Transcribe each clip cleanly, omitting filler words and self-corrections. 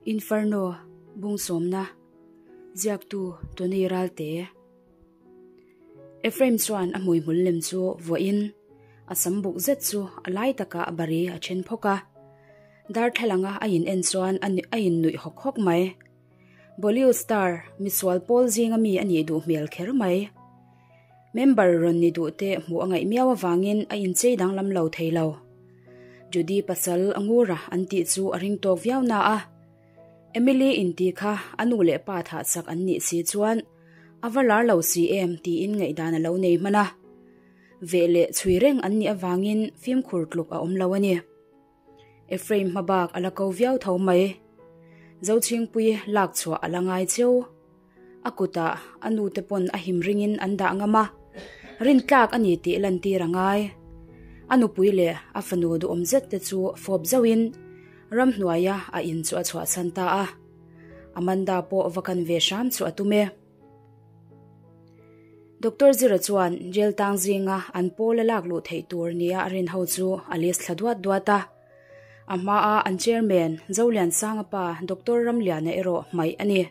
Inferno, Bungsawmna, Ziaktu Tony Ralte. Ephraim chuan a hmuihmul lem chu vuahin a sam buk zet chu a lai takah a bari a then phawk a. Darthlalanga a in en chuan a in nuih hawk hawk mai. Bollywood star misual pawl zinga mi a nih duh hmel kher mai. Member rawn ni duh te hmuh a ngaih miau avangin a inchei danglam lo thei lo. Judy pasal a ngura an tih chu a ring tawk viau na a, Emily inti kha a nu leh pa thah chak an nih si chuan a va lar lo si em tiin ngaihdan a lo nei hman a. Veh leh chhui reng an nih avangin fimkhur tluk a awm lo a ni. Ephraim hmabak a la ko viau tho mai. Zochhingpui lak chhuah a la ngai cheu. A kutah a nu te pawn a him ringin an dah ngam a, rintlak a ni tih lantir a ngai. A nupui leh a fanu duhawm zet te chu fawp zauhin ramhnuaia a in chu a chhuahchhan ta a. Amanda pawh va kan ve hram chu a tum e. Doctor Zira chuan jail tang zinga an pawl a lak luh theih tur nia a rin ho chu a list thla duat duat a. A hmaa an chairman Zoliansanga pa Doctor Ramliana erawh hmaih a ni.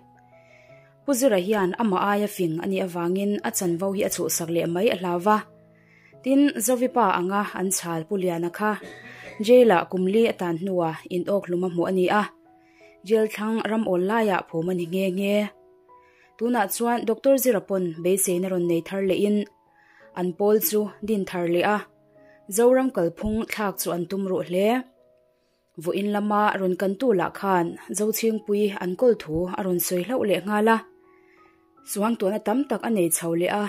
Pu Zira hian amah aia fing a nih avangin a chanvo hi a chhuhsak leh mai a hlau va. Tin, Zovipa anga an chhal Pu Liana kha jail-ah kum li a tan hnuah inawkhlum a hmuh a ni a, jail thlang ram awl laiah phum a ni nghe nghe. Tunah chuan Doctor Zira pawn beiseina rawn nei thar lehin an pawl chu din thar leh a, Zoram kalphung thlak chu an tum ruh hle. Vawiin lama rawn kantu lah khan Zochhingpui an kawl thu a rawn sawi hlauh leh nghal a, suangtuahna tam tak a nei chho leh a,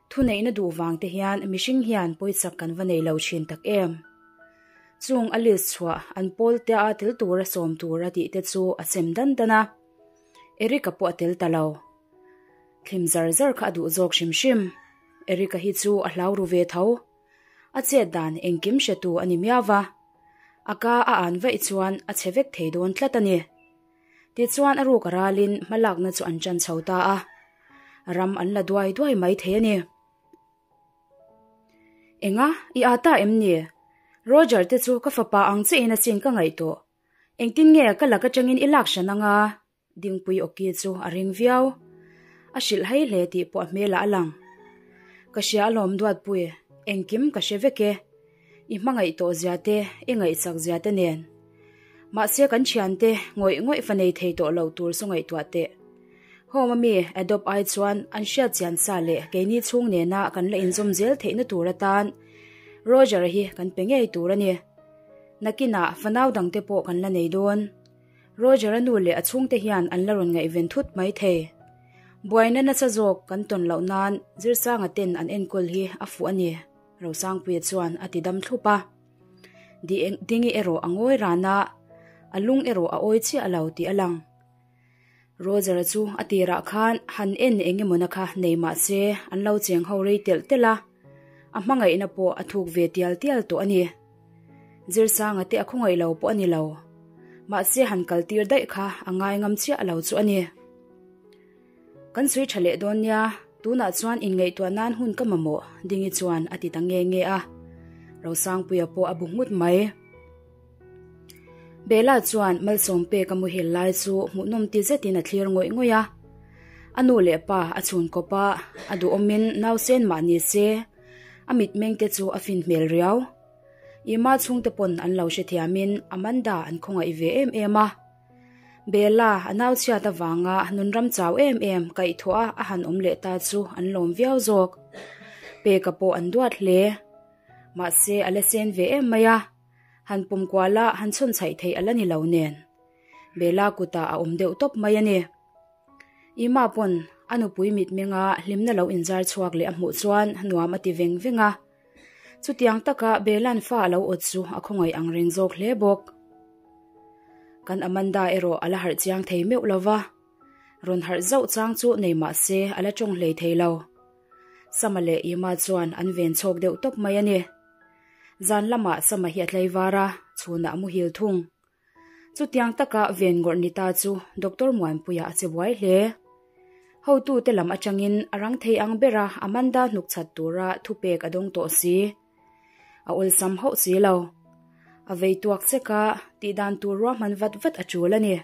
thuneihna duh vang te hian mihring hian pawichak kan va nei lo thin tak em. Chung a list chhuah an pawl te a tel tura sawm tur a tih te chu a sem dan dan a, Eric-a pawh a tel ta lo. Thlim zar zar kha a duh zawk hrim hrim. Eric-a hi chu a hlau ru ve tho. A chet dan engkim hretu a ni miau va, a ka a an vaih chuan a che vek thei dawn tlat a ni. Tichuan a ruk a ralin hmalakna chu an ṭan chho ta a, ram an la duai duai mai thei a ni. Enga, i â ta em ni? Roger te chu ka fapa ang chiahin a chin ka ngaihtuah. Engtin nge ka lak aṭangin i lak hran anga? Dingpui awki chu a ring viau. A hrilh hai hle tih pawh a hmelah a lang. Ka hria alawm Duatpui, engkim ka hre vek e. I hmangaih tawh zia te, i ngaihchak zia te nen. Mahse kan thiante ngawih ngawih fa nei thei tawh lo tur chu ngaihtuah teh. Home ami adopt ai chuan an hriat chian sa leh keini chhung nena kan la inzawm zel theihna tur atan Roger-a hi kan pe ngei tur a ni. Nakinah fanau dangte pawh kan la nei dawn. Roger-a nu leh a chhungte hian an la rawn ngaihven thut mai thei. Buaina nasa zawk kan tawn loh nan Zirsanga ten an enkawl hi a fuh a ni, Rosangpuia chuan a ti dam thlup a. Dingi erawh a ngawi ran a, a lung erawh a awi chiah lo tih a lang. Roger-a chu a tirah khan han en eng emawna kha nei mah se an lo cheng ho rei telh telh a, a hmangaihna pawh a thuk ve tial tial tawh a ni. Zirsanga te a khawngaih lo pawh a ni lo. Mahse han kal tir daih kha a ngai ngam chiah lo chu a ni. Kan sawi tha leh dawn nia, tunah chuan inngaihtuah nan hun ka mamawh, Dingi chuan a ti ta nge nge a. Rosangpuia pawh a bu nghut mai. Bella chuan Malsawm pek a muhil lai chu hmuhnawm ti zetin a thlir ngawih ngawih a. A nu leh pa a chhun kawp a, a duhawmin nausen mah ni se, a mitmeng te chu a fin hmel riau. Ima chhungte pawn an lo hrethiamin Amanda an khawngaih ve em em a. Bella a nau chhiat avanga nunram chau em em kaihthawh a a han awm leh ta chu an lawm viau zawk. Peka pawh an duat hle. Mahse a la sen ve em mai a, han pawm kual a han chhawn chhaih theih a la ni lo nen. Bella kutah a awm deuh tawp mai a ni. Ima pawn a nupui mitmenga hlimna lo inzar chhuak leh a hmuh chuan nuam a ti veng veng a. Chutiang taka Belan fa a lo awt chu a khawngaih ang reng zawk hle bawk. Kan Amanda erawh a la harh chiang thei meuh lo va, rawn harh zauh chang chu nei mah se a la tawng hlei thei lo. Sama leh Ima chuan an ven chhawk deuh tawp mai a ni. Zan lamah Sama hi a tlaivar a, chhunah a muhil thung. Chutiang taka ven ngawrh ni ta chu Doctor Muanpuia a che buai hle. Hotute lam atangin a rang thei ang bera Amanda hnuk chhat tura thupek a dawng tawh si. A awlsam hauh si lo. A vei tuak chek a, tihdan tur ruahman vat vat a tul a ni.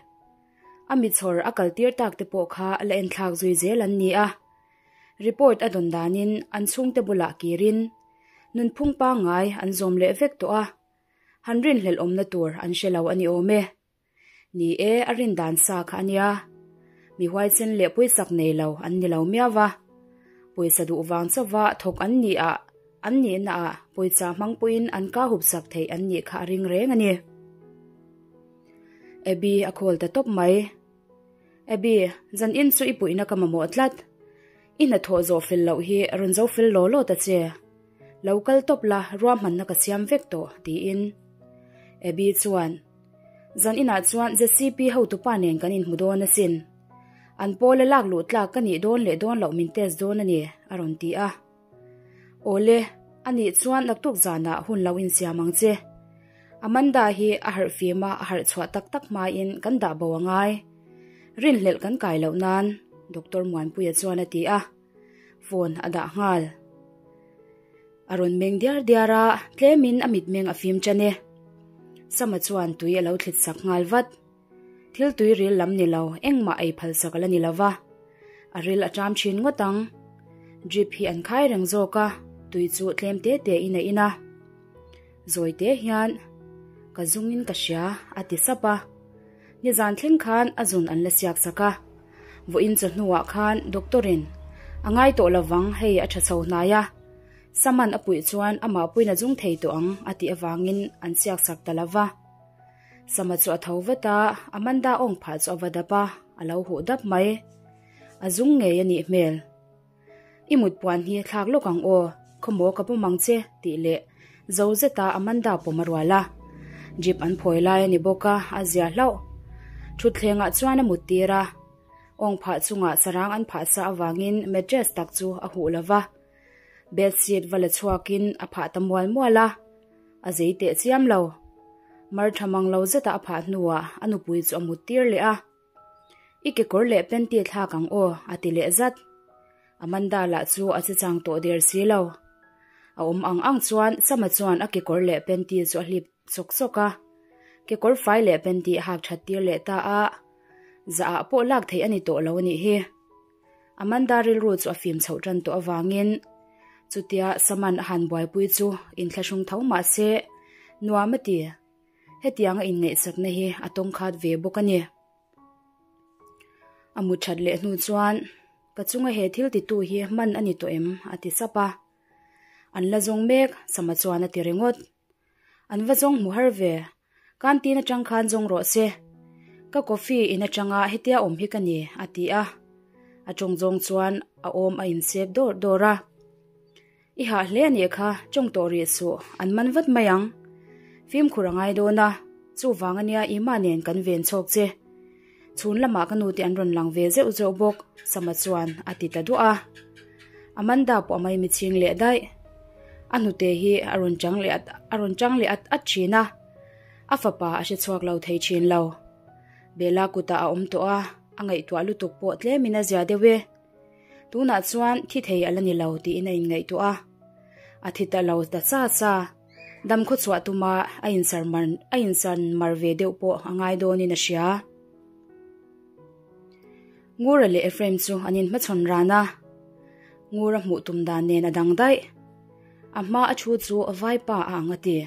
A mi chhawr a kal tir tak te pawh kha la enthlak zui zel an ni a. Report a dawn danin an chhungte bulah kirin nunphung pangngai an zawm leh vek tawh a, han rinhlelh awmna tur an hre lo a ni awm e. Ni e, a rin dan sa kha a nia. Mi huaisen leh pawisak nei lo an ni lo miau va. Pawisa duh vang chauva thawk an nih ah an nihna ah pawisa hmang pawhin an ka hup sak theih an nih kha a ring reng a ni. Abby a call ta tawp mai. Abby, zan in chu i puihna ka mamawh tlat. I hnathawh zawh fel loh hi rawn zo fel law law ta che. Lo kal tawp la, ruahmanna ka siam vek tawh, tiin Abby chuan, Zan inah chuan ZCP hotupa nen kan inhmu dawn asin. An pawla lak luh tlak ka nih dawn leh dawn loh min test dawn a ni, a rawn ti a. Awle, a nih chuan naktuk zanah hun lo insiam ang che. Amanda hi a harh fim a, a harh chhuah tak tak hmain kan dah bo a ngai. Rinhlelh kan kai loh nan, Doctor Muanpuia chuan a ti a, phone a dah nghal. A rawn meng diar diar a, tlemin a mitmeng a fim tan e. Sama chuan tui a lo thlit sak nghal vat. Thil tui ril lam ni lo, engmah ei phal sak a la ni lo va. A ril a ṭam ṭhin ngawt ang. Drip hi an khai reng zawk a, tui chu tlem te te in a in a. Zawi te hian, Ka zungin ka hria, a ti sap a. Nizan thleng khan a zun an la siak sak a, vawiin chawhnuah khan doctor in a ngai tawh lovang hei a tha chho hnai a, Saman a puih chuan amah puiin a zung thei tawh ang a tih avangin an siak sak ta lova. Sama chu a tho vat a, Amanda awng phah chu a va dap a, a lo huh dap mai. A zung ngei a nih hmel. I mut puan hi thlak lawk ang aw, khawmaw ka pawm ang che, tih leh zo zeta Amanda pawm a rual a. Jeep an phawi lai a ni bawk a, a zia hlauh. Thutthlengah chuan a mut tir a. Awng phah chungah sarang an phah sa avangin mattress tak chu a huh lo va. Bedsheet va la chhuakin a phah ta mual mual a, a zei teh chiam lo. Mar tha mang lo zeta a phah hnuah a nupui chu a mut tir leh a. I kekawr leh panty thlak ang aw, a ti leh zat. Amanda lah chu a che chang tawh der si lo. A awm ang ang chuan Sama chuan a kekawr leh panty chu a hlip sawk sawk a. Kekawr fai leh panty a hak that tir leh ta a, zah ah pawh lak theih a ni tawh lo a nih hi. Amanda rilru chu a fim chhoh tan tawh avangin chutia Saman a han buaipui chu inthlahrung tho mah se nuam a ti. Hetianga inngaihsakna hi a tawng khat ve bawk a ni. A mu that leh hnu chuan, Ka chunga he thil titu hi hman a ni tawh em? a ti sap a. An la zawng mek, Sama chuan a ti ringawt. An va zawng hmu har ve, canteen atang khan zawng rawh se. Ka coffee in atanga hetia awm hi ka ni, a ti a. A tawng zawng chuan a awm a insep dawr dawr a. I hah hle a nih kha, tawng tawh rih suh, an man vat mai ang. Fimkhur a ngai dawn a, chuvang a nia Ima nen kan ven chhawk che. Chhun lamah ka nute an rawn lang ve zeuh zeuh bawk, Sama chuan a ti ta duah a. Amanda pawh a maimi chhing leh daih. A hnute hi a rawn chang leh at a rawn chang leh at at thin a, a fapa a hre chhuak lo thei thin lo. Bella kutah a awm tawh a, a ngaihtuah lutuk pawh tlemin a zia deuh e. Tunah chuan thi thei a la ni lo tiin a inngaihtuah a. A thi ta lo ta sa sa. Dam khaw chhuah tuma a insar mar a insan mar ve deuh pawh a ngai dawnin a hria. Ngura leh Ephraim chu an inhmachhawn ran a. Ngura hmuh tum dan nen a dang daih. A hma a thu chu vaipa a ang a ti.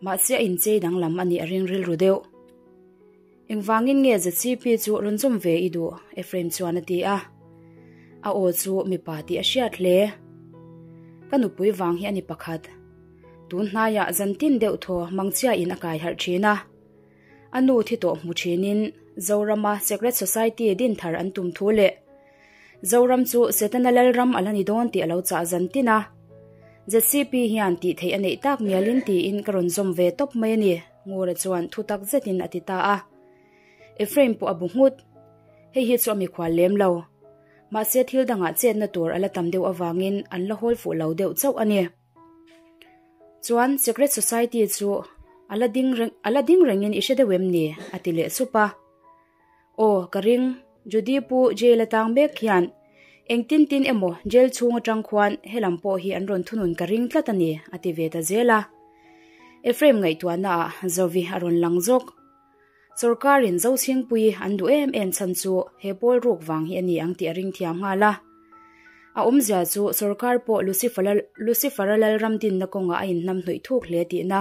Mahse a inchei danglam a nih a ring rilru deuh. Engvangin nge ZCP chu rawn zawm ve i duh? Ephraim chuan a ti a. A aw chu mipa tih a hriat hle. Ka nupui vang hi a ni pakhat. Tun hnaiah zantin deuh thaw mangchhiain a kai harh thin a. A nu thi tawh hmu thinin Zorama Secret Society din thar an tum thu leh Zoram chu Setana Lalram a la ni dawn tih a lo chah zantin a. ZCP hian tih theih a neih tak mialin tiin ka rawn zawm ve tawp mai a ni. Ngura chuan thu tak zetin a ti ta a. Ephraim pawh a bu nghut. Hei hi chu a mikhual lem lo. Mahse thil dangah chetna tur a la tam deuh avangin an la hawl fuh lo deuh chauh a ni. Chuan Secret Society chu a la ding reng a la ding rengin i hre deuh em ni? a ti leh sup a. Aw, ka ring. Judy pu jail atang mek hian engtin tin emaw jail chhung atang khuan helam pawh hi an rawn thunun ka ring tlat a ni, a ti ve ta zel a. Ephraim ngaihtuahnaah Zovi a rawn lang zawk. Sorkarin Zochhingpuii an duh em em chhan chu he pawl ruk vang hi a ni ang tih a ring thiam nghal a. A awmzia chu sorkar pawh Lucifer-a Lalram dinna kawngah a inhnamhnawih thuk hle tihna.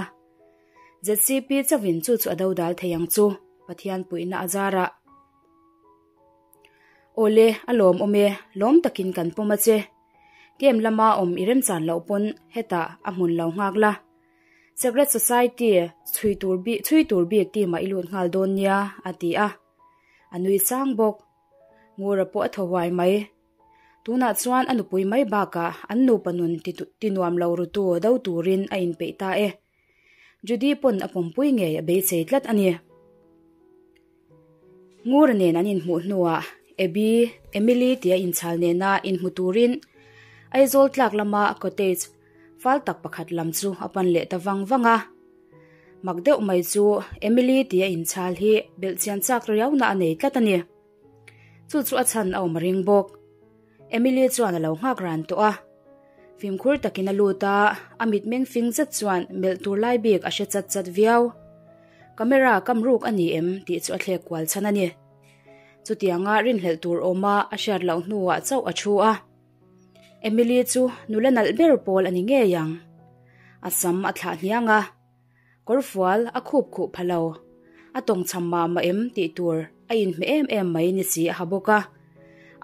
ZCP chauhin chu chu a dodal thei ang chu, Pathian puihna a zarah. Awle, a lawmawm e, lawm takin kan pawm a che. Camp lama awm i remchan loh pawn hetah a hmun lo nghak la. Secret Society chhui tur bik chhui tur bik team ah i lut nghal dawn nia, a ti a. A nui sang bawk. Ngura pawh a thaw huai mai. Tunah chuan a nupui mai bakah an nupa nun ti nuam lo rutu do turin a inpeih ta e. Judy pawn a pawmpui ngei a beisei tlat a ni. Ngura nen an inhmuh hnuah Abby, Emily tia inchhal nena inhmu turin Aizawl tlak lama cottage fal tak pakhat lam chu a pan leh ta vang vang a. Mak deuh mai chu Emily tia inchhal hi belhchian chak riauna a nei tlat a ni. Chu chu a chhan a awm a ring bawk. Emily chuan a lo nghak ran tawh a. Fimkhur takin a lut a, a mitmeng fing zet chuan melh tur lai bik a hre chat chat viau. Camera kam ruk a ni em tih chu a thlek kual chhan a ni. Chutianga rinhlelh tur awma a hriat loh hnuah chauh a thu a. Emily chu nula nalh ber pawl a ni ngei ang. A sam a thlah hniang a. Kawrfual a khup khuh pha lo. A tawng cham mah mah em tih tur a inhmeh em em mai ni si a ha bawk a.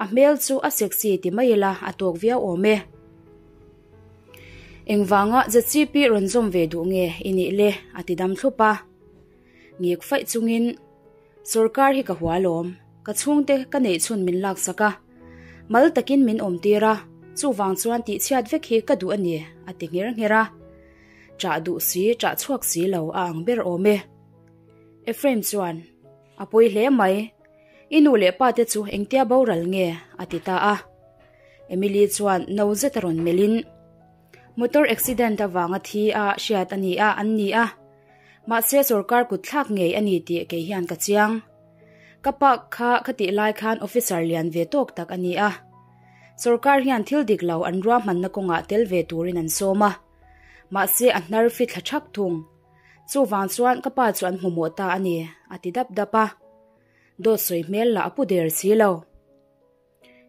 A hmel chu a sexy ti mai ila a tawk viau awm e. Engvanga ZCP rawn zawm ve duh nge i nih le a ti dam thlup a. Ngik faih chungin Sorkar hi ka hua lawm, ka chhungte ka neih chhun min laksak a, mal takin min awm tir a, chuvang chuan tihchhiat vek hi ka duh a ni a ti ngher ngher a. Ṭah duh si, ṭah chhuak si lo a ang ber awm e. Ephraim chuan, A pawi hle mai, i nu leh pa te chu engtia boral nge? a ti ta a. Emily chuan no zet a rawn melhin, Motor accident avanga thi a hriat a ni a, an ni a. Mahse sorkar kut thlak ngei a ni tih kei hian ka chiang. Ka pa kha ka tih lai khan officer lian ve tawk tak a ni a. Sorkar hian thil dik lo an ruahmanna kawngah tel ve turin an sawm a. Mahse a hnar fi thla thak thung. Chuvang chuan ka pa chu an hmu mawh ta a ni, a ti dap dap a. Dawt sawi hmel lah a pu der si lo.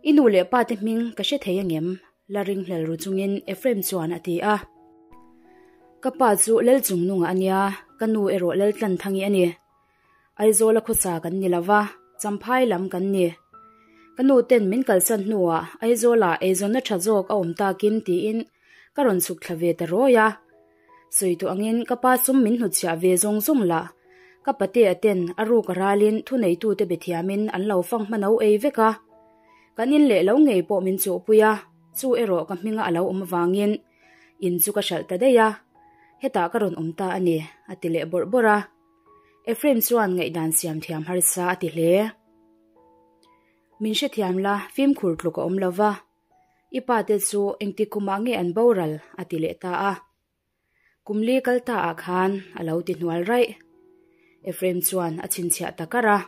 I nu leh pa te hming ka hre thei angem? La ringhlel ru chungin Ephraim chuan a ti a. Ka pa chu Lalchungnunga a nia, ka nu erawh Laltlanthangi a ni. Aizawla khawsa kan ni lova, Champhai lam kan ni. Ka nu ten min kalsan hnuah Aizawlah eizawnna tha zawk a awm takin tiin ka rawn chhuk thla ve ta rawi a. Sawi tawh angin ka pa sum min hnutchhiah ve zawng zawng lah. Ka patea ten a ruk a ralin thuneitute be thiamin an lo fang hmano ei vek a. Kan in leh lo ngei pawh min chuhpui a, chu erawh ka hminga a lo awm avangin in chu ka hralh ta daih a. Hetah ka rawn awm ta a ni, a ti leh bawrh bawrh a. Ephraim chuan ngaihdan siam thiam harsa a ti hle. Min hrethiam la, fimkhur tluk a awm lo va. I pa te chu engti kumah nge an boral? a ti leh ta a. Kum li kal ta ah khan a lo ti hnual raih. Ephraim chuan a chhinchhiah ta kar a.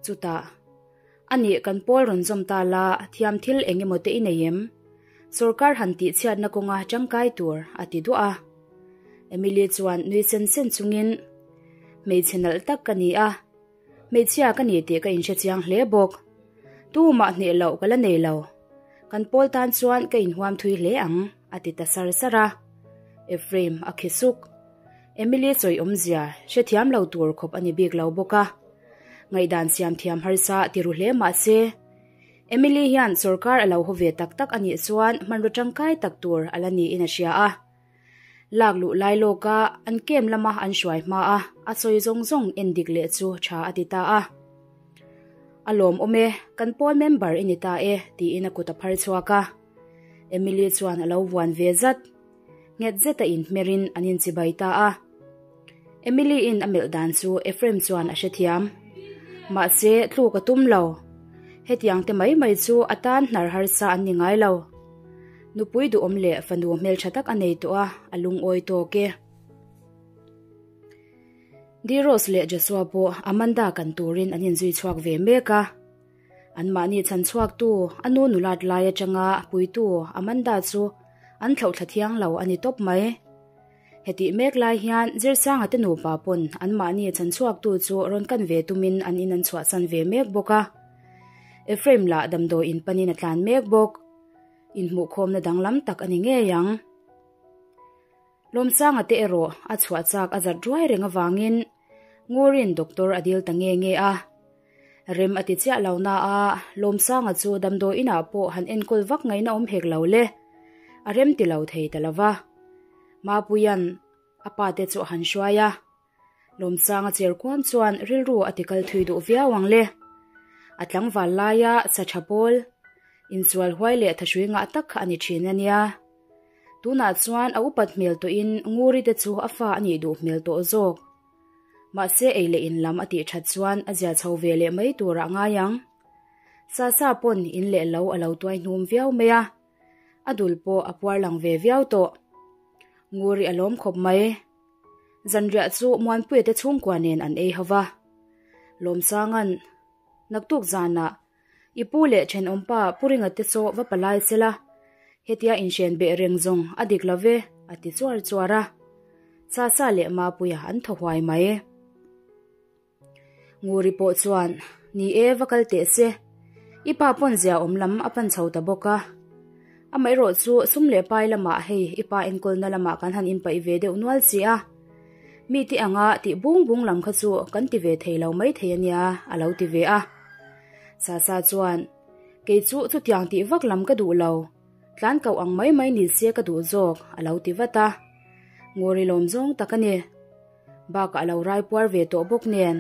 Chutah, A nih kan pawl rawn zawm ta la, thiam thil eng emaw te i nei em? Sorkar han tihchhiatna kawnga tangkai tur, a ti duah a. Emily chuan nui sen sen chungin, Hmeichhe nalh tak ka ni a, hmeichhia ka ni tih ka inhre chiang hle bawk. Tumah hneh loh ka la nei lo. Kan pawl tan chuan ka inhuam thui hle ang, a ti ta sar sar a. Ephraim a khi suk. Emily sawi awmzia hrethiam lo tur khawp a ni bik lo bawk a. Ngaihdan siam thiam harsa ti ru hle mah se, Emily hian sorkar a lo haw ve tak tak a nih chuan hmanraw tangkai tak tur a la niin a hria a. Lak luh lai lawka an kem lama an hruai hma a, a sawi zawng zawng en dik leh chu tha a ti ta a. A lawmawm e, kan pawl member i ni ta e, tiin a kut a phar chhuak a. Emily chuan a lo vuan ve zat. Nghet zeta inhmerin an inchibai ta a. Emily-in a melh dan chu Ephraim chuan a hrethiam. Mahse, tluk a tum lo. Hetiang te mai mai chu a tan hnar harsa an ni ngai lo. Nupui duhawm leh fanu hmeltha tak a nei tawh a, a lungawi tawk e. Diros leh Joshua pawh Amanda kan turin an inzui chhuak ve mek a. Anmahni chhan chhuaktu a nu nulat lai atanga puitu Amanda chu an thlauhthla thiang lo a ni tawp mai. Hetih mek lai hian Zirsanga te nupa pawn anmahni chanchhuaktu chu rawn kan ve tumin an in an chhuahsan ve mek bawk a. Ephraim lah damdawi in panin a tlan mek bawk. Inhmuhkhawmna danglam tak a ni ngei ang. Lawmsanga te erawh a chhuah chak a zat ruai reng avangin Ngurin doctor a dil ta nge nge a. Rem a ti chiah lo na a, Lawmsanga chu damdawi inah pawh han enkawl vak ngaihna awm hek lo le. A rem ti lo thei ta lo va. Mapuia'n a pa te chu a han hruai a. Lawmsanga cher kuam chuan rilru a ti kal thui duh viau ang le. A tlangval laia sa tha pawl, insual huai leh thahrui ngah tak kha a ni thin a nia. Tunah chuan a upat hmel tawhin Nguri te chu a fa a nih duh hmel tawh zawk. Mahse ei leh in lam a tih that chuan a zia chho ve leh mai turah ngai ang. Sasa pawn in leh lo a lo tuai hnum viau mai a, a dul pawh a puar lang ve viau tawh. Nguri a lawm khawp mai. Zanriah chu Muanpuia te chhungkua nen an ei ho va. Lawmsanga'n, Naktuk zanah I pu leh thenawmpa Pu Ringa te chaw va palai se la, hetia inhren beh reng zawng a dik lo ve, a ti chuar chuar a. Sasa leh Mapuia an thaw huai mai. Nguri pawh chuan, Ni e, va kal teh se. I pa pawn zia awm lam a pan chho ta bawk a. Amaherawh chu sum leh pai lamah hei i pa enkawlna lamah kan han inpaih ve deuh nual si a. Mi ti anga tih bung bung lam kha chu kan ti ve thei lo mai thei a nia, a lo ti ve a. Sasa chuan, Kei chu chutiang tih vak lam ka duh lo, tlan koh ang mai mai ni se ka duh zawk, a lo ti vat a. Ngawri lawm zawng tak a ni. Bakah a lo raipuar ve tawh bawk nen.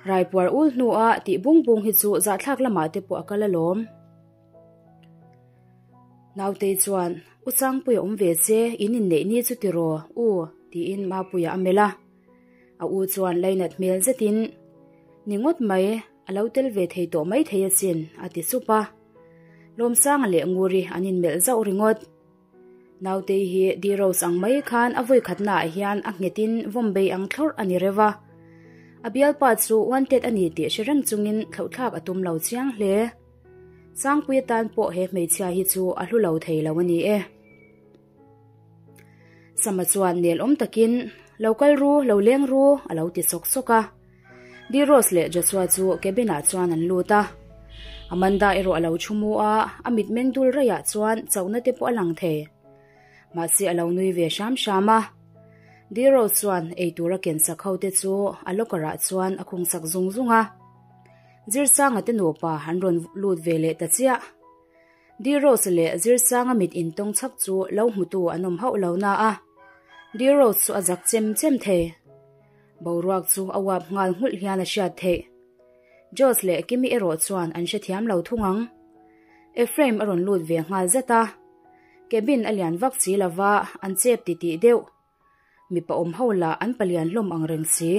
Raipuar ul hnua tih bung bung hi chu zahthlak lamah te pawh a kal alawm. Nautei chuan, U Sangpuia awm ve che, in inneih ni chu tiraw, u, tiin Mapuia a melh a. A u chuan lainat hmel zetin, Ni ngawt mai, a lo tel ve thei tawh mai thei asin, a ti sup a. Lawmsanga leh Nguri an inmelh zauh ringawt. Nautei hi D-Rose ang mai khan a vawikhatnaah hian a nghetin vawmbei ang thlawrh a ni reuh a. A bialpa chu wanted a ni tih hre reng chungin thlauhthlak a tum lo chiang hle. Sangpui atan pawh he hmeichhia hi chu a hlu lo thei lo a ni e. Sama chuan nel awm takin, Lo kal ru, lo leng ru, a lo ti sawk sawk a. D-Rose leh Joshua chu cabin-ah chuan an lut a. Amanda erawh a lo thu mu a, a mitmeng dul raiah chuan chauhna te pawh a lang thei. Mahse a lo nui ve hram hram a. D-Rose chuan eitur a ken sak ho te chu a locker-ah chuan a khung sak zung zung a. Zirsanga te nupa an rawn lut ve leh ta chiah. D-Rose leh Zirsanga mit intawng chhak chu lo hmutu an awm hauh lo na a, D-Rose chu a zak chem chem thei. Boruak chu a uap nghal nghulh hian a hriat theih. Josh leh Kimi erawh chuan an hrethiam lo thung ang. Ephraim a rawn lut ve nghal zat a, cabin a lian vak si lova an chep titih deuh. Mipa awm ho lah an palian hlawm ang reng si.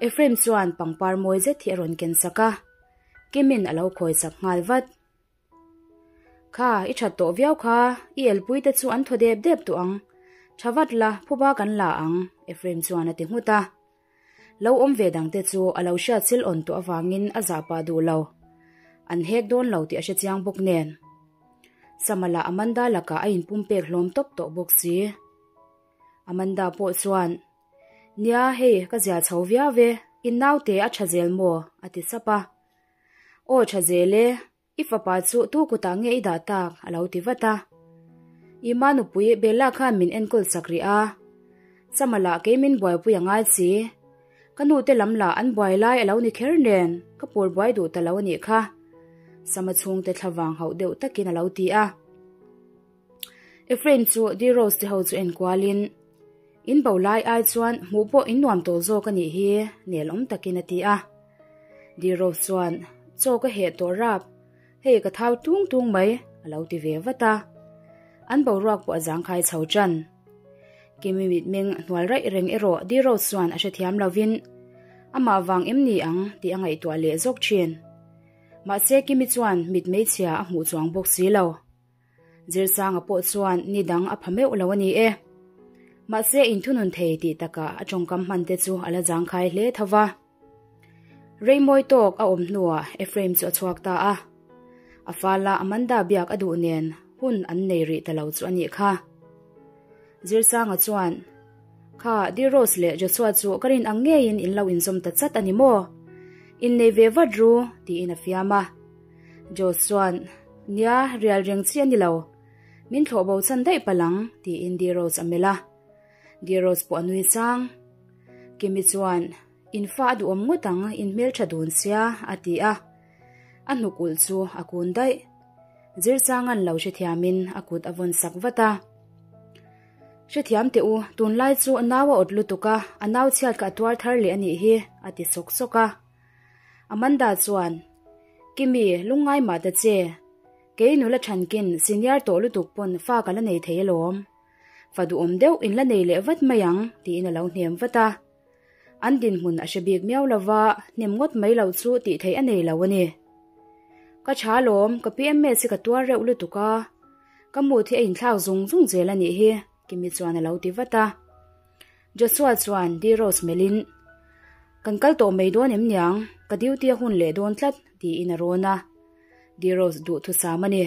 Ephraim chuan pangpar mawi zet hi a rawn ken sak a, Kimin a lo khawi sak nghal vat. Kha, i that tawh viau kha, i elpui te chu an thaw dep dep tawh ang. Tha vat la, phuba kan la ang, Ephraim chuan a ti nghut a. Lo awm ve dang te chu a lo hriat sil awn tawh avangin a zah pah duh lo. An hek dawn lo tih a hre chiang bawk nen. Sama lah Amanda lakah a inpumpek hlawm tawp tawh bawk si. Amanda pawh chuan, Nia, hei ka zia chho viau e, in naute a tha zel maw? a ti sap a. Aw tha zel e, i fapa chu tu kutah nge i dah tak? a lo ti vat a. Ima nupui Bella khan min enkawl sak rih a, Sama lah kei min buaipui a ngai si. Ka nu te lam lah an buai lai a lo ni kher nen, ka pur buai duh ta lo a nih kha. Sama chhungte thlavang hauh deuh takin a lo ti a. Ephraim chu D-Rose te ho chu en kualin, In bo lai ai chuan hmuh pawh in nuam tawh zawk a nih hi, nel awm takin a ti a. D-Rose chuan, Chaw ka heh tawh rap, hei ka thau tung tung mai, a lo ti ve vat a. An boruak pawh a zangkhai chho tan. Kimi mitmeng hnual raih reng erawh D-Rose chuan a hrethiam lovin, amah vang em ni ang tih a ngaihtuah leh zawk thin. Mahse Kimi chuan mit hmeichhia a hmuh chuang bawk si lo. Zirsanga pawh chuan ni dang a pha meuh lo a ni e. Mahse inthunun thei tih takah a tawngkam hman te chu a la zangkhai hle tho va. Reimawi tawk a awm hnuah Ephraim chu a chhuak ta a. A fala Amanda biak a duh nen hun an nei rih ta lo chu a nih kha. Zirsanga chuan, Kha, Dear Rose leh Joshua chu ka rin ang ngeiin in lo inzawm ta chat a ni maw? Innei ve vat ru, tiin a fiam a. Josh chuan, Nia, rial reng chi a ni lo. Min thlawh bo chan daih palh ang, tiin Dear Rose a melh a. Dear Rose pawh a nui sang. Kimi chuan, In fa a duhawm ngawt ang, in hmeltha dun sia, a ti a. A hnuk ulh chu a kun daih. Zirsanga'n lo hrethiamin a kut a vawn sak vat a. Hrethiam teh u, tunlai chu a nau a awt lutuk a, a nau chhiat kha a tuar thar leh a nih hi, a ti sawk sawk a. Amanda chuan, Kimi, lungngai mah ta che. Kei nula thankin senior tawh lutuk pawn fa ka la nei thei alawm. Fa duhawm deuh in la nei leh vat mai ang, tiin a lo hnem vat a. An dinhmun a hre bik miau lova, hnem ngawt mai lo chu tih theih a nei lo a ni. Ka tha alawm, ka PMS hi ka tuar reuh lutuk a, ka mood hi a inthlak zung zung zel a nih hi, Kimi chuan a lo ti vat a. Joshua chuan D-Rose melhin, Kan kal tawh mai dawn em niang, ka duty a hun leh dawn tlat, tiin a rawn a. D-Rose duhthusam a ni.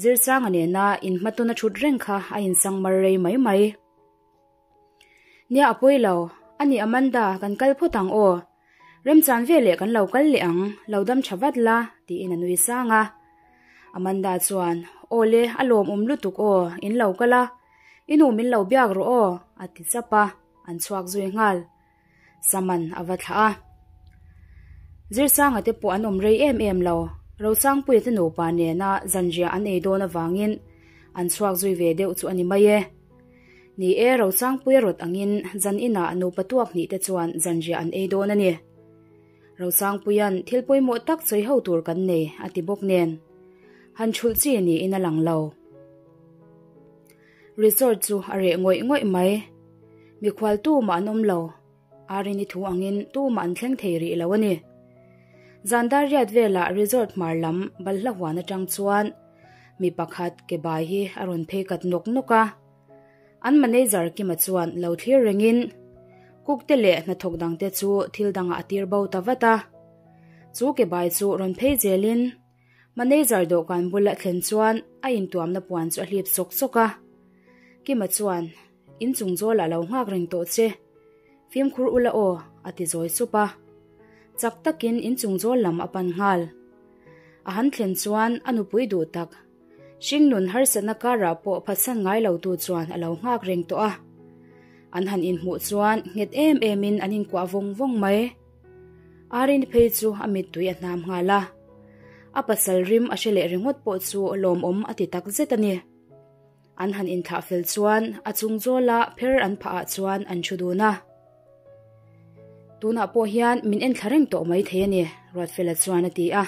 Zirsanga nena inhmatawna thut reng kha a insang mar rei mai mai. Nia a pawi lo, a nih Amanda kan kal phawt ang aw. Remchan veleh kan lo kal leh ang, lo dam tha vat la, tiin a nui sang a. Amanda chuan, Aw le, a lawmawm lutuk aw, in lo kal a, i nu min lo biak rawh aw, a ti chap a, an chhuak zui nghal. Saman a va thlah a. Zirsanga te pawh an awm rei em em lo. Rosangpuia te nupa nena zanriah an ei dawn avangin an chhuak zui ve deuh chu a ni mai e. Ni e, Rosangpuia rawt angin zan inah nupa tuak hnih te chuan zanriah an ei dawn a ni. Rosangpuia'n thil pawimawh tak sawi ho tur kan nei a ti bawk nen. Han chhulh chi niin a lang lo. Resort chu a reh ngawih ngawih mai. Mikhual tumah an awm lo. Arini thu angin tumah an thleng thei rih lo a ni. Zan dar riat velah resort hmar lam balhla huan atang chuan mi pakhat ke bai hi a rawn phei kat nawk nawk a. An manager Kima chuan lo thlir rengin cook te leh hnathawk dangte chu thil dangah a tir bo ta vat a. Chu ke bai chu rawn phei zelin Manager dawhkan bula thlen chuan a intuamna puan chu a hlip sawk sawk a. Kima chuan, In chung zawlah lo nghak reng tawh che. Fimkhur ula aw, a ti zawi sup a. Chak takin in chung zawl lam a pan nghal. A han thlen chuan a nupui duh tak, hringnun harsatna karah pawh phatsan ngai lo tu chuan a lo nghak reng tawh a. An han inhmuh chuan nghet em emin an inkuah vawng vawng mai. Arini phei chu a mittui a hnam nghal a, a pasal rim a hre leh ringawt pawh chu lawmawm a ti tak zet a ni. An han inthlah fel chuan a chung zawla pher an phah ah chuan an thu dun a. Tunah pawh hian min enthla reng tawh mai thei a ni, Ruatfela chuan a ti a.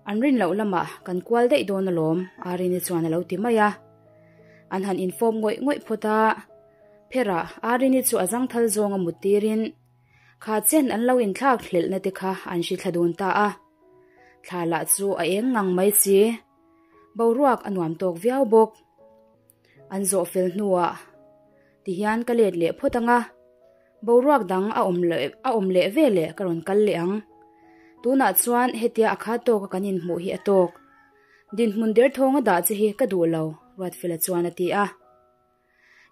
An rin loh lamah kan kual daih dawn alawm, Arini chuan a lo ti mai a. An han infawm ngawih ngawih phawt a, pherah Arini chu a zangthal zawnga mut tirin, Kha chen an lo inthlak hlelhna te kha an hri thla dun ta a. Thla lah chu a eng ngang mai si. Boruak a nuam tawk viau bawk. An zawh fel hnuah tihian ka let leh phawt ang a. Boruak dang a awm leh a awm leh ve leh ka rawn kal leh ang. Tunah chuan hetia a kha tawka kan inhmuh hi a tawk. Dinhmun derthawnga dah che hi ka duh lo, Ruatfela chuan a ti a.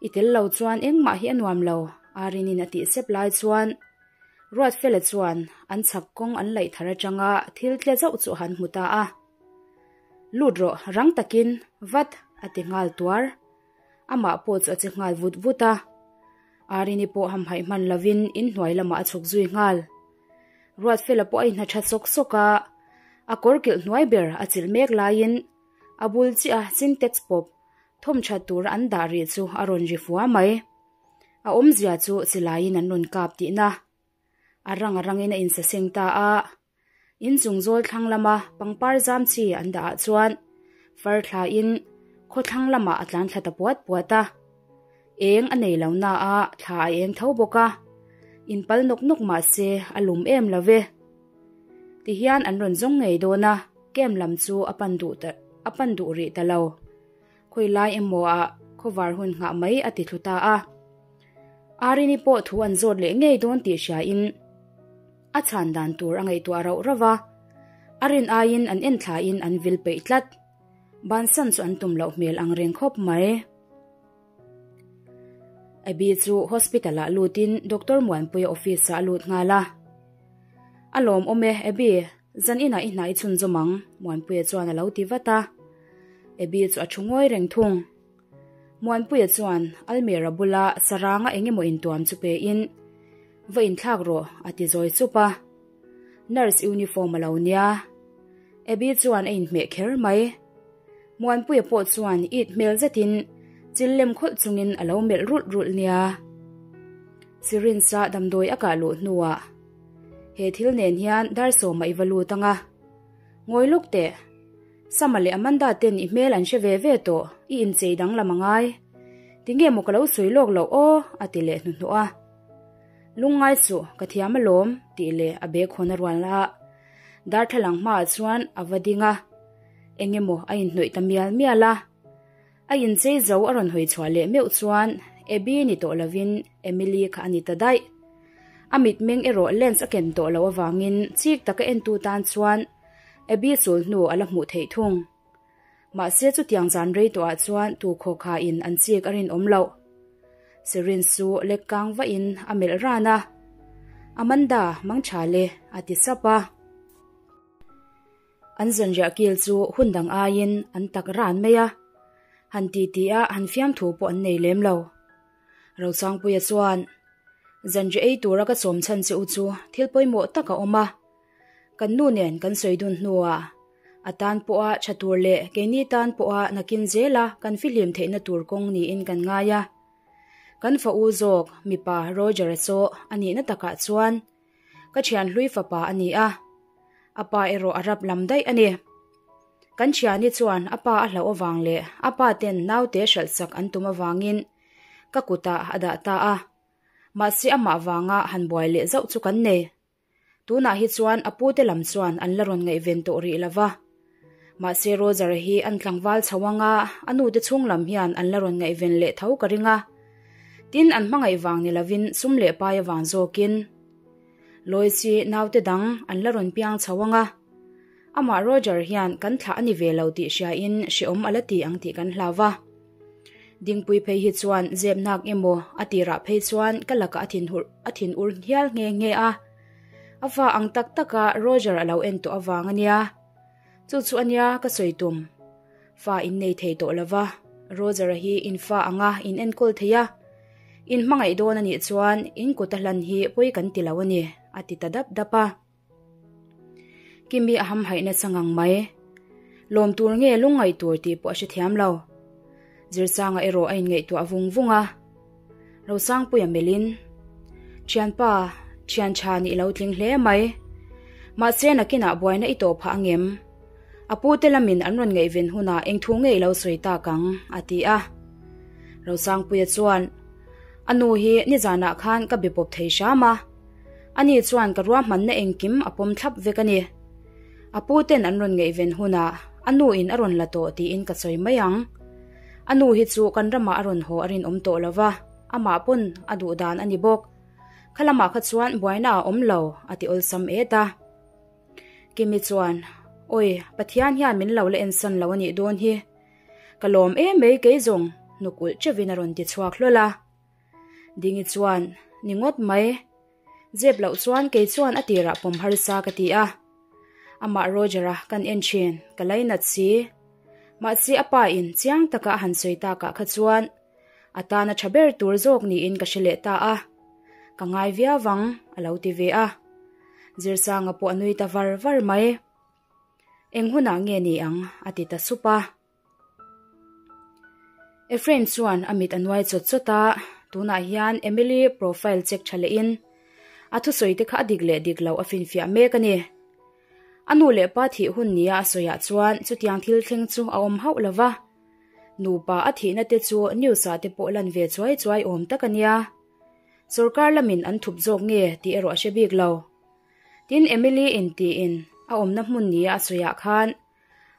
I tel lo chuan engmah hi a nuam lo, Arinin a tih sep lai chuan Ruatfela chuan an chhak kawng an laih thar atanga thil tle zauh chu a han hmu ta a. Lut rawh, rang takin, vat, a ti nghal tuar. Amah pawh chu a che nghal vut vut a. Arini pawh hamhaih hman lovin inhnuai lamah a chhuk zui nghal. Ruatfela pawh a inhna tha sawk sawk a, a kawr kilh hnuai ber a chilh mek laiin a bul chiah a Sintex pawp Thawm that tura an dah rih chu a rawn ri fua mai. A awmzia chu silaiin an rawn kap tihna. A rang a rangin a insaseng ta a. Inchung zawl thlang lama pangpar zam chi an dah ah chuan far thlain khawthlang lamah a tlan thla ta puat puat a. Eng a nei lo na a, thla a eng tho bawk a. Inpal nawk nawk mah se a lum em lo ve. Tihian an rawn zawng ngei dawn a, camp lam chu a pan duh ta a pan duh rih ta lo. Khawi lai emaw ah khawvar hun nghah mai a ti thlu ta a. Arini pawh thu an zawt leh ngei dawn tih hria in a chhan dan tur a ngaihtuah rauh rauh a. A rin aiin an en thla in an vil peih tlat. Bansan chu an tum loh hmel ang reng khawp mai. Abby chu hospital ah lutin Doctor Muanpuia office ah a lut nghal a. A lawmawm e Abby, zan inah i hna i chhunzawm ang, Muanpuia chuan a lo ti vat a. Abby chu a thu ngawi reng thung. Muanpuia chuan almirah bula saranga eng emaw intuam chu pein, Va inthlak rawh, a ti zawi chup a. Nurse uniform a lo nia. Abby chuan a inhmeh kher mai. Muanpuia pawh chuan it hmel zetin chil lem khawlh chungin a lo melh rulh rulh nia. Syringe-a damdawi a kah luh hnuah he thil nen hian dar sawma i va lut ang a. Ngawi lawk teh. Sama leh Amanda ten i hmel an hre ve ve tawh, i inchei danglam a ngai. Tinge maw ka lo sawi lawk loh aw? a ti leh hnuhnawh a. Lungngai suh, ka thiam alawm, tih leh a bag hawn a rual a. Darthlalang hmaah chuan a va ding a, eng emaw a inhnawih ta mial mial a. A inchei zo a rawn hawi chhuah leh meuh chuan Abby ni tawh lovin Emily kha a ni ta daih. A mitmeng erawh lens a ken tawh loh avangin chik taka entu tan chuan Abby chul hnu a la hmuh theih thung. Mahse chutiang zan rei tawhah chuan tu khawkhain an chik a rinawm loh. Syringe chu lek kang vahin a melh ran a, Amanda, mangtha le, a ti sap a. An zanriah kil chu hun dang aiin an tak ran mai a, han ti ti a han fiamthu pawh an nei lem lo. Rosangpuia chuan, Zanriah ei tura ka sawm chhan che u chu thil pawimawh tak a awm a, Kan nu nen kan sawi dun hnuah a tan pawha tha tur leh keini tan pawha nakin zela kan fihlim theihna tur kawng niin kan ngai a. Kan fa u zawk mipa Roger-a chaw a nihna takah chuan ka thian hlui fapa a ni a, a pa erawh a rap lam daih a ni. Kan thiani chuan a pa a hlauh avang leh a pa ten naute hralh sak an tum avangin ka kutah a dah ta a, mahse amah vanga han buai leh zauh chu kan nei. Tunah hi chuan a pute lam chuan an la rawn ngaihven tawh rih lo va. Mahse Roger-a hi an tlangval chho anga a nute chhung lam hian an la rawn ngaihven leh tho ka ring a. Tin, an hmangaih vang ni lovin sum leh pai avang zawkin Lois-i naute dang an la rawn piang chho anga amah Roger hian kan thlah a ni ve lo tih hriain hreawm a la ti ang tih kan hlau va. Dingpui phei hi chuan zep nak emaw a tirah phei chuan ka lakah a thinhur a thinur hial nghe nghe a. A fa ang tak taka Roger a lo en tawh avang a nia. Chu chu a nia ka sawi tum. Fa in nei thei tawh lova, Roger-a hi in fa anga in enkawl thei a. In hmangaih dawn a nih chuan in kut a hlan hi pawi kan ti lo a ni, a ti ta dap dap a. Kimi a hamhaih nasa ngang mai. Lawm tur nge lungngaih tur tih pawh a hrethiam lo. Zirsanga erawh a inngaihtuah vung vung a. Rosangpuia melhin, Thianpa, thian tha nih lo tling hle mai. Mahse nakinah buaina i tawh phah angem? A pute lamin an rawn ngaihven hunah eng thu nge i lo sawi tak ang? a ti a. Rosangpuia chuan, A nu hi nizanah khan ka be pawp thei hram a. Ani chuan ka ruahmanna engkim a pawm thlap vek a ni. A pu ten an rawn ngaihven hunah a nu in a rawn la tawh tiin ka sawi mai ang. A nu hi chu kan ramah a rawn haw a rinawm tawh lo va, amah pawn a duh dan a ni bawk. Kha lamah kha chuan buaina a awm lo, a ti awlsam et a. Kimi chuan, Awi, Pathian hian min lo la ensan lo a nih dawn hi. Ka lawm em mai kei zawng, hnuk ulh teuhin a rawn ti chhuak hlawl a. Dingi chuan, Ni ngawt mai. Zep loh chuan kei chuan a tirah pawm harsa ka ti a. Amah Roger-a kan en thin, ka lainat si. Mahse a pa in chiang taka a han sawi takah kha chuan a tana tha ber tur zawk niin ka hre leh ta a. Ka ngai viau vang, a lo ti ve a. Zirsanga pawh a nui ta var var mai. Eng hunah nge ni ang? a ti ta sup a. Ephraim chuan a mit a nuai chawt chawt a, tunah hian Emily profile check tha lehin a thusawi te kha a dik leh dik loh a finfiah mek a ni. A nu leh pa thih hun nia a sawiah chuan chutiang thil thleng chu a awm hauh lo va, nupa a thihna te chu news ah te pawh lan ve chuai chuai awm tak a nia. Sorkar lamin an thup zawk nge tih erawh a hre bik lo. Tin Emily in tiin a awmna hmun nia a sawiah khan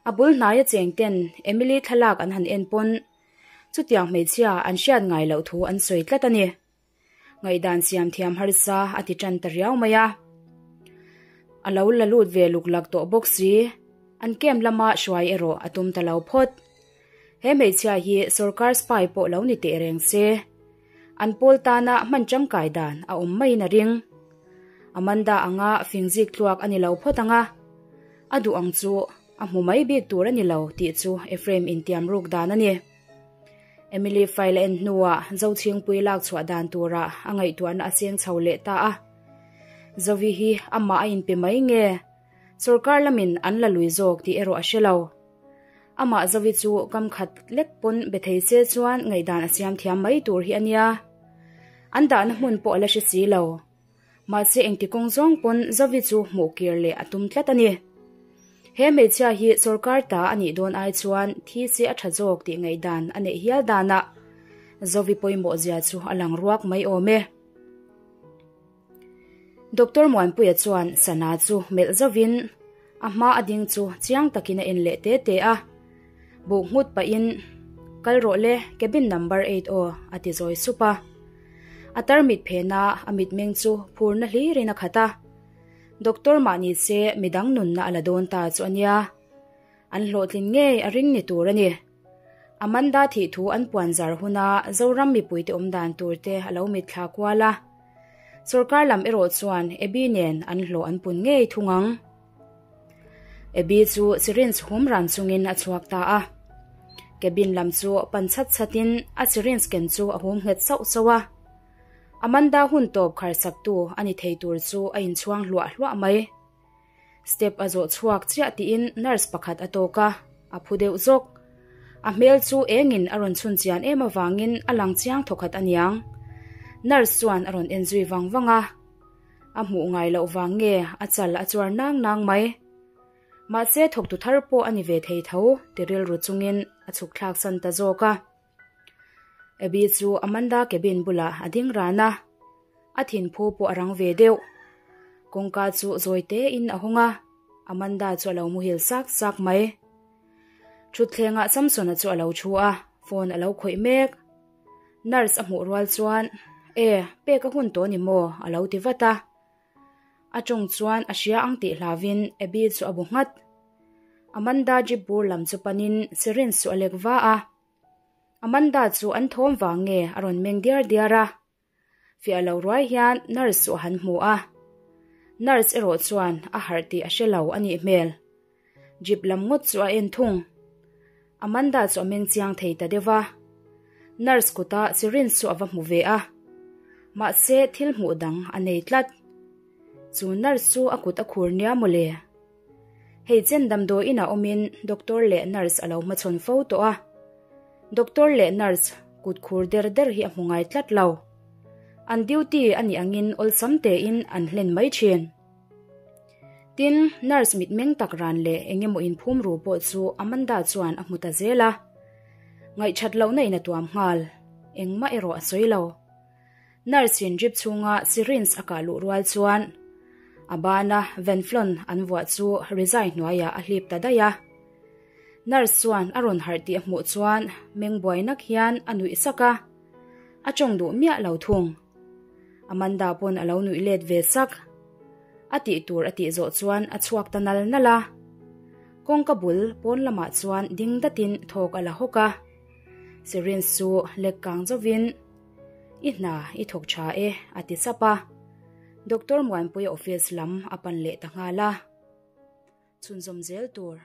A bul hnaia cheng ten Emily thlalak an han en pawn chutiang hmeichhia an hriat ngai loh thu an sawi tlat a ni. Ngaihdan siam thiam harsa a ti tan ta riau mai a. A lo la lut ve luk lak tawh bawk si, an camp lama hruai erawh a tum ta lo phawt. He hmeichhia hi sorkar spy pawh lo ni teh reng se. An pawl tana hman tangkai dan a awm maiin a ring. Amanda anga fing zik tluak a ni lo phawt ang a, a duh ang chu a hmu mai bik tur a ni lo tih chu Ephraim intiam ruk dan a ni. Emily file a en hnuah Zochhingpui lak chhuah dan tura a ngaihtuahna a cheng chho leh ta a. Zovi hi amah a inpe mai nge? Sorkar lamin an la lui zawk tih erawh a hre lo. Amah Zovi chu kam khat lek pawn be thei se chuan ngaihdan a siam thiam mai tur hi a nia. An dahna hmun pawh a la hre si lo. Mahse engti kawng zawng pawn Zovi chu hmuh kir leh a tum tlat a ni. He hmeichhia hi sorkar ta a nih dawn ai chuan thi se a tha zawk tih ngaihdan a neih hial danah Zovi pawimawh zia chu a lang ruak mai awm e. Doctor Muanpuia chuan sana chu melh zovin a hma a ding chu chiang takin a en leh te te a. Buk nghut pahin, Kal rawh le, cabin number eight aw, a ti zawi sup a. A tarmit phena a mitmeng chu phurna hlirin a khat a. Doctor mah ni se midang nunna a la dawn ta chu a nia. An hlawhtlin ngei a ring ni tur a ni. Amanda thih thu an puan zar huna Zoram mipuite awm dan tur te a lo mitthla kual a. Sorkar lam erawh chuan Abby nen an hlawh an pun ngei thung ang. Abby chu syringe hum ran chungin a chhuak ta a. Cabin lam chu pan chhat chhatin a syringe ken chu a hum nghet sauh sauh a. Amanda hun tawp kharsaktu a ni thei tur chu a inchhuang hluah hluah mai. Step a zawh chhuak chiah tiin nurse pakhat a tawk a, a phu deuh zawk. A hmel chu engin a rawn chhun chian em avangin a lang chiang thawkhat aniang. Nurse chuan a rawn en zui vang vang a. A hmuh ngai loh vang nge a chal a chuar nang nang mai. Mahse thawktu thar pawh a ni ve thei tho ti rilru chungin a chhuk thlak san ta zawk a. Abby chu Amanda cabin bulah a ding ran a. A thinphu pawh a rang ve deuh. Kawngka chu zawi tein a hawng a, Amanda chu a lo muhil sak sak mai. Thutthlengah Samsona chu a lo thu a, phone a lo khawih mek. Nurse a hmuh rual chuan, E, pek a hun tawh ni maw? a lo ti vat a. A tawng chuan a hria ang tih hlauvin Abby chu a bu nghat. Amanda jeep bur lam chu panin syringe chu a lek va a. Amanda chu an thawm vang nge a rawn meng diar diar a. Fiah lo ruai hian nurse chu a han hmu a. Nurse erawh chuan a harh tih a hre lo a nih hmel. Jeep lam ngawt chu a en thung. Amanda chu a meng chiang thei ta deuh va. Nurse kuta syringe chu a va hmu ve a. Mahse thil hmuh dang a nei tlat. Chu nurse chu a kut a khur nia mawle. Hei chen damdawi inah awmin doctor leh nurse a lo hmachhawn fo tawh a. Doctor leh nurse kut khur der der hi a hmu ngai tlat lo. An duty a nih angin awlsam tein an hlen mai thin. Tin, nurse mitmeng tak ran leh eng emaw inphum ru pawh chu Amanda chuan a hmu ta zel a. Ngaihthat lohna in a tuam nghal. Engmah erawh a sawi lo. Nurse in drip chhunga syringe a kah luh rual chuan a bana venflon an vuah chu rizai hnuaiah a hlip ta daih a. Nurse chuan a rawn harh tih a hmuh chuan meng buai nak hian a nuih sak a, a tawng duh miah lo thung. Amanda pawn a lo nuih let ve sak. A tih tur a tih zawh chuan a chhuak ta nal nal a. Kawngka bul pawn lamah chuan ding datin thawk a la hawk a. Syringe chu lek kang zovin I hna i thawk tha e, a ti sap a. Doctor Muanpuia office lam a pan leh ta nghal a. Chhunzawm zel tur.